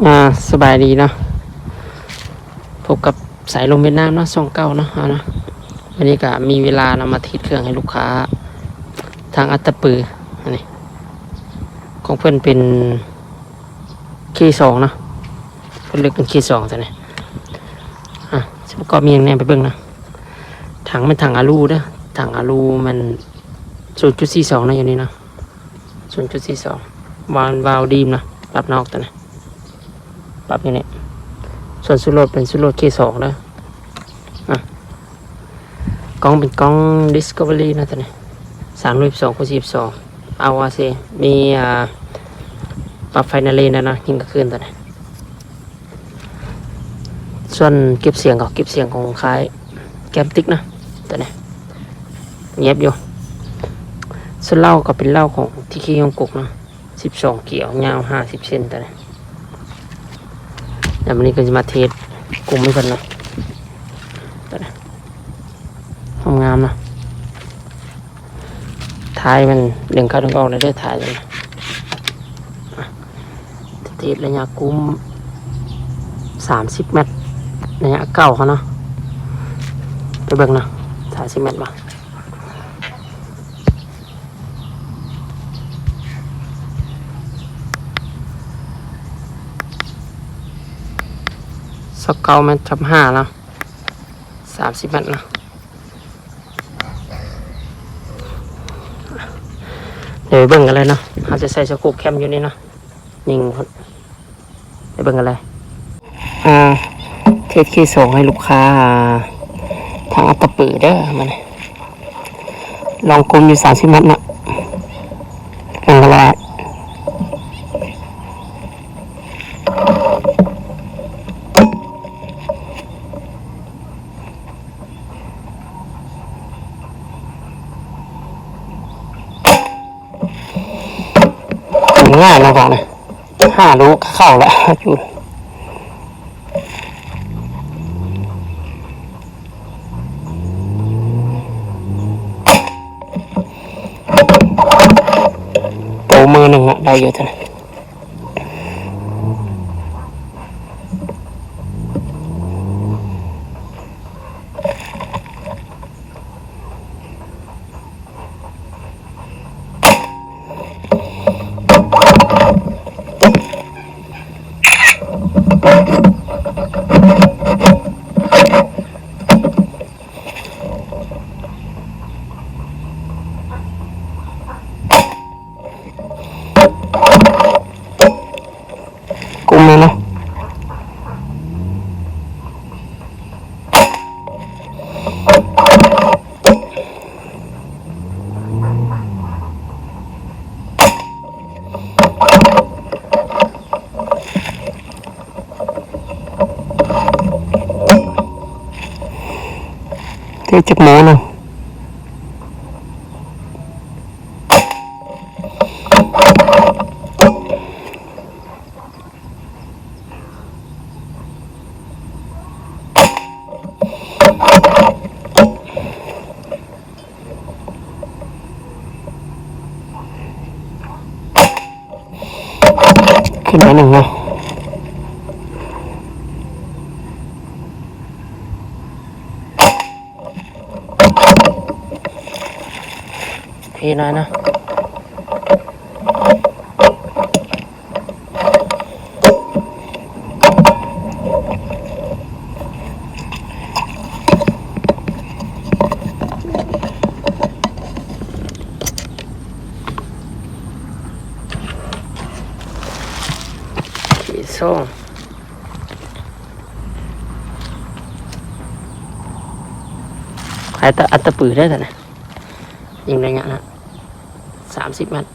ອ່າ ສະບາຍດີເນາະ ພົບກັບສາຍລົມຫວຽດນາມເນາະ ຊ່ອງເກົ່າເນາະ ເຮົາເນາະ. ວັນນີ້ກະມີເວລານຳມາເທສເຄື່ອງໃຫ້ລູກຄ້າທາງອັດຕະປື ອັນນີ້ ຂອງເພິ່ນເປັນ ເຄສອງເນາະ ເພິ່ນເລືອກເປັນເຄສອງ ຕົວນີ້. ອ່ະ ປະກອບມີຫຍັງແດ່ ໄປເບິ່ງເນາະ. ຖັງແມ່ນຖັງອາລູເດີ ຖັງອາລູແມ່ນສູນຈຸດສີ່ສອງເນາະ ຢູ່ນີ້ເນາະ ສູນຈຸດສີ່ສອງ. ວາວ ວາວດີມເນາະ ປັບນອກຕົວນີ້ ປັບຢູ່ນີ້. ສ່ວນສູດໂຫຼດເປັນສູດໂຫຼດເຄສອງເດີ. ອ່ະ ກ້ອງເປັນກ້ອງດິສຄັຟເວີຣີເນາະ ຕົວນີ້ ສາມຮ້ອຍຊາວສອງ ຄູນ ສີ່ສິບສອງ ອາວາເຊ ມີ ອ່າ ປັບໄຟນາເລນແລ້ວເນາະ ຍິງກາງຄືນຕົວນີ້. ສ່ວນເກັບສຽງກໍເກັບສຽງຂອງຄ້າຍແກມຕິກເນາະ ຕົວນີ້ ງຽບຢູ່. ສ່ວນເລົາກໍເປັນເລົາຂອງທີເຄ ຮົງກົກເນາະ ສິບສອງກຽວ ຍາວຫ້າສິບເຊັນ ຕົວນີ້. ແລ້ວມື້ນີ້ກໍຈະມາເທສກຸ່ມໃຫ້ເພິ່ນເນາະ ຕົວນີ້ ງາມໆເນາະ. ທ້າຍມັນດຶງເຂົ້າດຶງອອກໄດ້ເດີ ທ້າຍມັນ. ອ່ະ ເທສໄລຍະກຸ້ມສາມສິບແມັດ ໄລຍະເກົ່າເຮົາເນາະ ໄປເບິ່ງເນາະ ສາມສິບແມັດບໍ່. ຊາວເກົ້າແມັດທັບຫ້າເນາະ ສາມສິບແມັດເນາະ. ດຽວໄປເບິ່ງກັນເລີຍເນາະ ເຮົາຈະໃສ່ສະໂຄບແຄມຢູ່ນີ້ເນາະ ຍິງພຸ້ນ ໄປເບິ່ງກັນເລີຍ. ອ່າ ເທສເຄສອງໃຫ້ລູກຄ້າທາງອັດຕະປືເດີ ມານີ້ ລອງກຸ້ມຢູ່ສາມສິບແມັດເນາະ ເບິ່ງກັນເລີຍ. ງ່າຍເນາະ ບາດນີ້ ຫ້າລູກກໍເຂົ້າລະ ໂຕມືໜຶ່ງນະ ໄດ້ຢູ່ເທື່ອ. ກຸ້ມແລ້ວເນາະ ເທຈັກໂມງນະ? ຂຶ້ນໜ້ອຍໜຶ່ງເນາະ ເທໜ້ອຍນະ. ເຄສອງ ໃຫ້ຕະ ອັດຕະປືໄດ້ຊັ້ນນະ ຍິງໄລຍະນະ ສາມສິບແມັດ.